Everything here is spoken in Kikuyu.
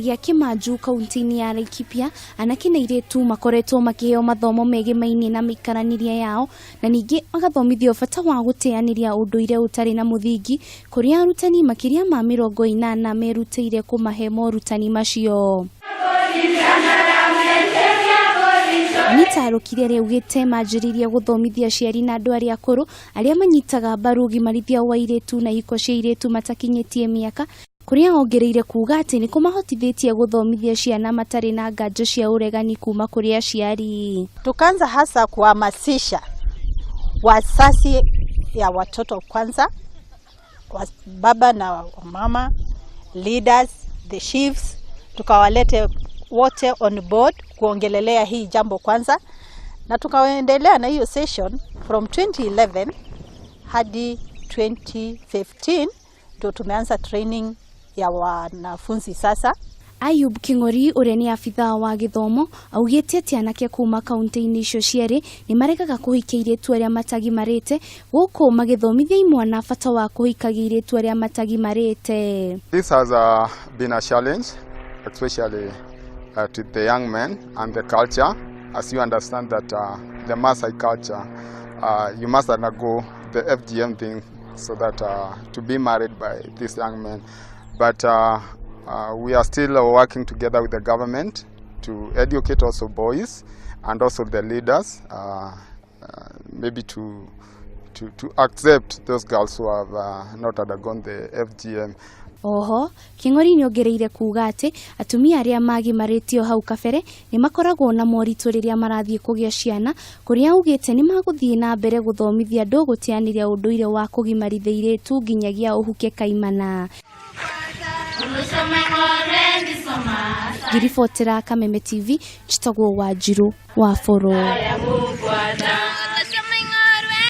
Gĩcigo-inĩ gĩa Kĩmanju kaunti-inĩ ya Laikipia, anake na airĩtu makoretwo makĩheo mathomo megemainie na mĩikaranĩrie yao na ningĩ magathomithio bata wa gũteanĩria ũndũire ũtarĩ na mũthingi, kũrĩa arutani makĩria ma 80 merutĩire kũmahe morutani macio. Anita Arũkire rĩaugĩte manjĩrĩirie gũthomithia aciari na andũ arĩa akũrũ arĩa manyitaga mbaru ũgimarithia wa airĩtu na ihiko cia airĩtu matakinyĩtie mĩaka, kũrĩa ongereire kuuga atĩ nĩ kũmahotithĩtie gũthomithia ciana matarĩ na nganja cia ũregani kuma kũrĩ aciari. Tukaanza hasa kuhamasisha wazazi ya watoto kwanza, wa baba na mama, leaders, the chiefs, tukawalete wote on board kuongelelea hii jambo kwanza, na tukaendelea na hiyo session from 2011 hadi 2015 ndio tumeanza training ya wanafunzi sasa. Ayub King'ori, ũrĩa nĩ abithaa wa gĩthomo, augĩte atĩ anake kuma kaunti-inĩ icio cierĩ nĩ maregaga kũhikia airĩtu arĩa matagimarĩte, gũkũ magĩthomithia imwana bata wa kũhikagia airĩtu arĩa matagimarĩte. This has been a challenge, especially to the young men and the culture. As you understand that the Maasai culture, you must undergo the FGM thing so that to be married by these young men. But we are still working together with the government to educate also boys and also the leaders, maybe to accept those girls who have not undergone the FGM. Oho King'ori nĩongereire kuuga atĩ atumia arĩa magimarĩtio hau kabere nĩ makoragwo na moritũ rĩrĩa marathiĩ kũgĩa ciana, kũrĩa augĩte nĩ magũthiĩ na mbere gũthomithia andũ gũteanĩria ũndũire wa kũgimarithia airĩtu nginyagia ũhuke kaimana. Ngĩribotera Kameme TV, njĩtagwo Wanjirũ wa Boro.